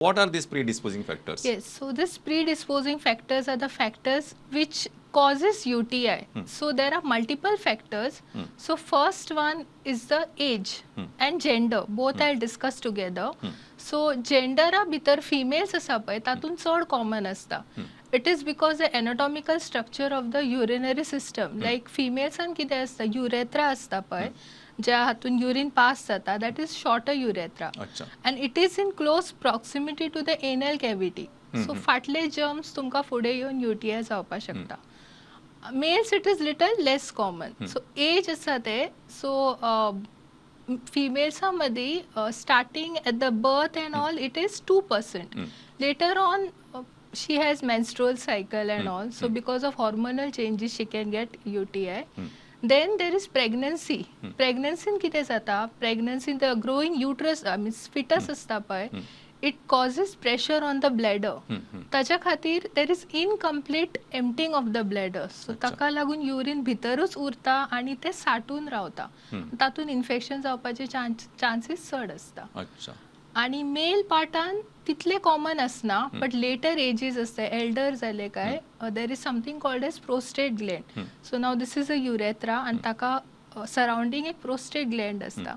What are these predisposing factors? Yes, so this predisposing factors are the factors which causes UTI. So there are multiple factors. So first one is the age and gender. Both I'll discuss together. So जेंडरा भितर females आसा पळय, तातूंत चड common आसता. It is because the anatomical structure of the urinary system, like फिमेल्सान कितें आसता, urethra आसता पळय, ज्या हातून युरीन पास जाता, that is shorter urethra and it is in close proximity to the anal cavity. So फाटले जर्म्स तुमकां फुडें येवन युटीआय जावपाक शकता. Males, it is little less common. So age आसा ते, सो फिमेल्सां मदीं starting at the birth and all, it is 2%. Later on she has menstrual cycle and all, so because of hormonal changes she can get UTI. Then there is pregnancy. Pregnancy कितें जाता, pregnancy, the growing uterus, I means fetus आसता पळय, it causes pressure on the bladder. ताच्या खातीर there is incomplete emptying of the bladder, so ताका लागून urine भितरूच उरता आनी तें साठून रावता. तातूंत इन्फेक्शन जावपाचे चान्सीस चड आसता. आणि मेल पार्टान तितले कॉमन आसना, बट लेटर एजीस आसता, एल्डर जाले काय there is something called as prostate gland. So now this is a urethra आनी ताका सरावंडींग एक प्रोस्टेट ग्लँड आसता.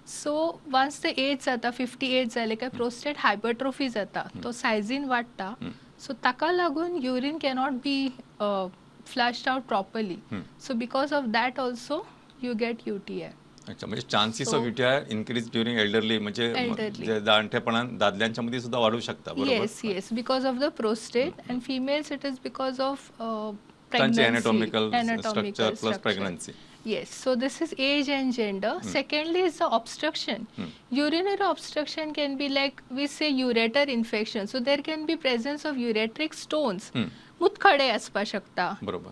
सो वन्स the age जाता, 50 एज जाले काय प्रोस्टेट हायपरट्रोफी जाता, तो सायझीन वाडटा. सो ताका लागून urine cannot be flushed out properly, so because of that also you get UTI. अच्छा, म्हणजे chances of UTI increase during elderly, म्हणजे Elderly. जे जाणटेपणात दादल्यांच्या मध्ये सुद्धा वाढू शकता, बरोबर? Yes, because of the prostate, and females it is because of त्यांचे pregnancy, anatomical anatomical structure plus structure. Pregnancy. Yes, so this is age and gender. Secondly is the obstruction. Urinary obstruction can be, like we say, ureter infection. So there can be presence of ureteric stones. मुतखडे आसपाक शकता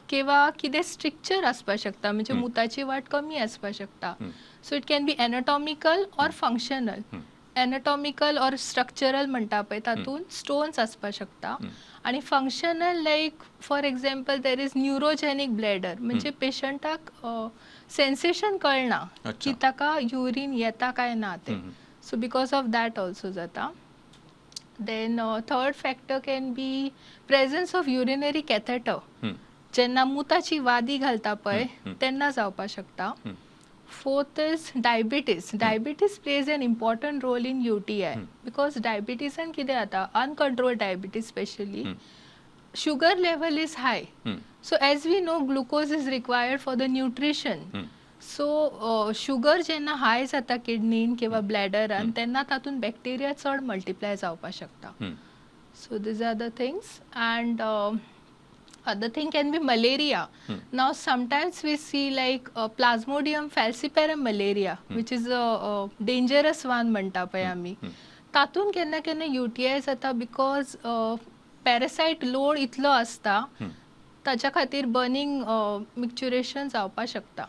किंवा कितें stricture आसपाक शकता, म्हणजे मुताची वाट कमी आसपाक शकता. So it can be anatomical or functional. Anatomical or structural म्हणटा पळय, तातूंत स्टोन्स आसपाक शकता आणि functional, like for example, there is neurogenic bladder, म्हणजे पेशंटाक सेन्सेशन कळना की ताका युरीन येता काय ना तें. So because of that also जाता. Then third factor can be presence of urinary catheter. जेन्ना मुताची वादी घालता पळय, तेन्ना जावपाक शकता. Fourth is diabetes. Diabetes plays an important role in UTI because डायबिटीसान कितें जाता, uncontrolled diabetes specially, sugar level is high. So as we know, glucose is required for the nutrition. So sugar जेन्ना हाय जाता किडनीन किंवा ब्लॅडरान, तेन्ना तातूंत बॅक्टेरिया चड multiply जावपाक शकता. So these are the things, and other thing can be malaria. Now sometimes we see like Plasmodium falciparum malaria, which is a dangerous one म्हणटा पळय आमी. तातूंत केन्ना केन्ना युटीआय जाता because parasite load इतलो आसता, ताच्या खातीर बर्निंग मिक्च्युरेशन जावपाक शकता.